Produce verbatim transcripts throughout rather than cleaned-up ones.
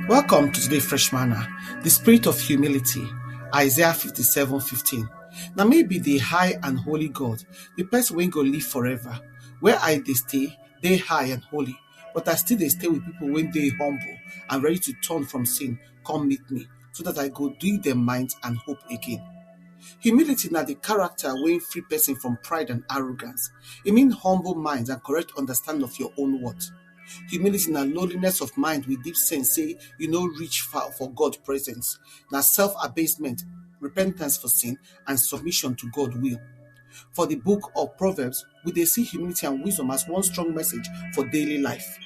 Welcome to today Fresh Manna, the spirit of humility, Isaiah fifty-seven fifteen. Now maybe the high and holy God, the person wey go live forever. Where I dey stay, dey high and holy, but I still dey stay with people wey dey humble and ready to turn from sin, come meet me, so that I go do them minds and hope again. Humility na the character wey free person from pride and arrogance. E mean humble mind and correct understanding of your own worth. Humility na lowliness of mind with deep sense say you no reach far for God presence. Na self-abasement, repentance for sin, and submission to God will. For the book of Proverbs, we dey see humility and wisdom as one strong message for daily life.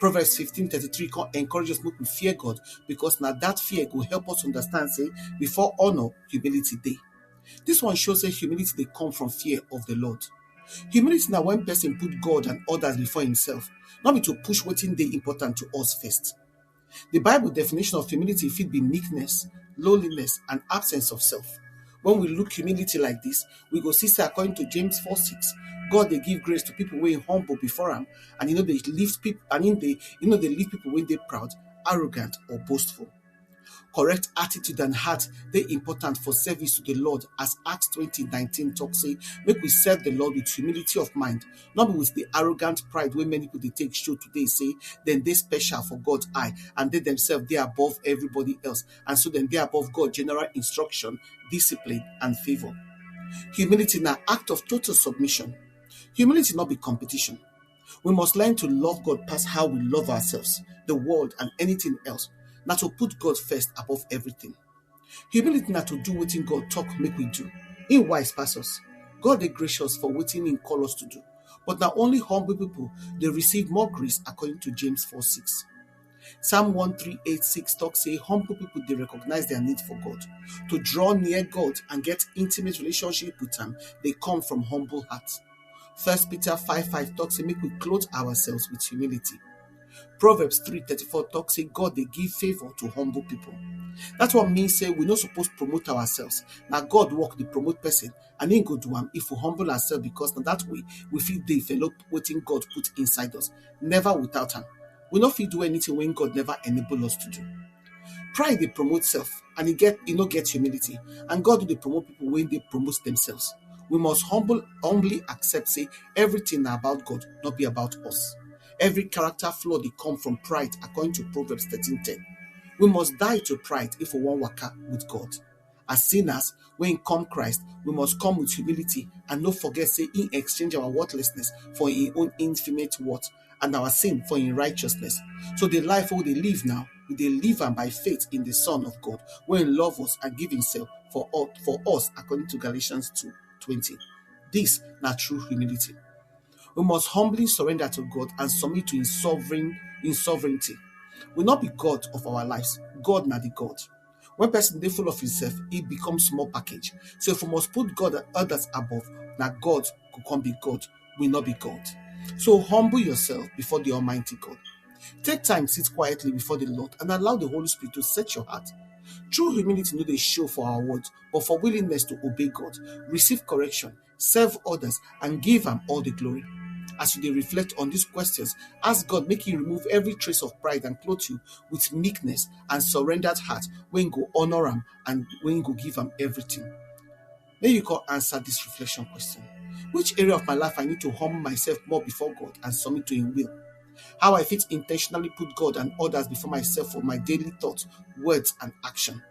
Proverbs fifteen thirty-three co- encourages us make we fear God, because na that fear go help us understand say before honor, humility dey. This one shows say humility dey come from fear of the Lord. Humility na when person put God and others before himself, not be to push wetin dey important to us first. The Bible definition of humility fit be meekness, lowliness, and absence of self. When we look humility like this, we go see say according to James four six, God dey give grace to people wey humble before am, and e no dey lift people and e dey e no dey lift people wey dey proud, arrogant, or boastful. Correct attitude and heart dey important for service to the Lord, as Acts twenty nineteen talk say make we serve the Lord with humility of mind, not be with the arrogant pride wey many people dey take show today say dem dey special for God eye and dey themselves dey above everybody else, and so dem dey above God general instruction, discipline, and favor. Humility na act of total submission. Humility no be competition. We must learn to love God pass how we love ourselves, the world, and anything else. Na to put God first above everything. Humility na to do wetin God talk make we do. He wise pass us. God dey gracious for wetin he call us to do. But na only humble people dey receive more grace according to James four six. Psalm one three eight six talk say humble people dey recognize their need for God. To draw near God and get intimate relationship with am dey come from humble heart. First Peter five five talk say make we clothe ourselves with humility. Proverbs three thirty-four talk say God dey give favor to humble people. That one mean say we no suppose promote ourselves. Na God work dey promote person, and he go do am if we humble ourselves, because na that way we fit develop wetin God put inside us. Never without am. We no fit do anything wey God never enable us to do. Pride dey promote self, and e get e no get humility, and God no dey promote people wey dey promote themselves. We must humble humbly accept say everything na about God, not be about us. Every character flaw dey come from pride, according to Proverbs thirteen ten. We must die to pride if we wan waka with God. As sinners wey come Christ, we must come with humility and no forget say he exchange our worthlessness for him own infinite worth and our sin for him righteousness. So the life wey we dey live now, we dey live am by faith in the Son of God, wey love us and give himself for us, for us according to Galatians two twenty. This na true humility. We must humbly surrender to God and submit to his sovereign his sovereignty. We not be God of our lives. God na the God. When person dey full of himself, he becomes small package. So if we must put God and others above, na God go come be God. We not be God. So humble yourself before the Almighty God. Take time, sit quietly before the Lord, and allow the Holy Spirit to set your heart. True humility no dey show for our words, but for willingness to obey God, receive correction, serve others, and give am all the glory. As you dey reflect on these questions, ask God make he remove every trace of pride and clothe you with meekness and surrendered heart, wey go honor am and wey go give am everything. Make you come answer this reflection question. Which area of my life I need to humble myself more before God and submit to him will? How I fit intentionally put God and others before myself for my daily thoughts, words, and action?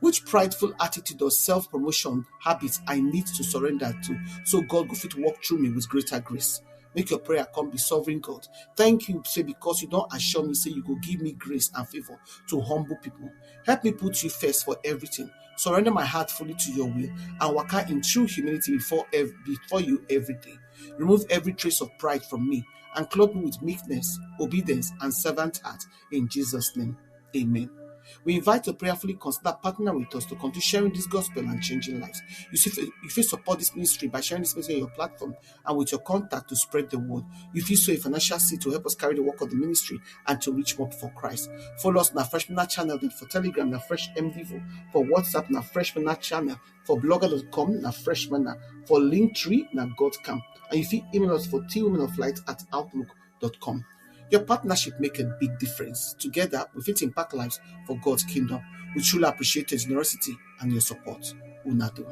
Which prideful attitude or self-promotion habits I need to surrender to, so God go fit work through me with greater grace? Make your prayer come be, sovereign God, thank you say because you don assure me say you go give me grace and favor to humble people. Help me put you first for everything. Surrender my heart fully to your will and waka in true humility before ev- before you every day. Remove every trace of pride from me and clothe me with meekness, obedience, and servant heart, in Jesus' name. Amen. We invite you to prayerfully consider partnering with us to continue sharing this gospel and changing lives. You see, you fit support this ministry by sharing this message on your platform and with your contact to spread the word. You fit sow a financial seed to help us carry the work of the ministry and to reach more for Christ. Follow us on our Fresh Manna channel, then for Telegram na Fresh M Devo, for WhatsApp na Fresh Manna channel, for blogger dot com na Fresh Manna, for Linktree na God Camp, and you fit email us for T Women of Light at outlook dot com. Your partnership make a big difference. Together, we fit impact lives for God's kingdom. We truly appreciate your generosity and your support. Una do.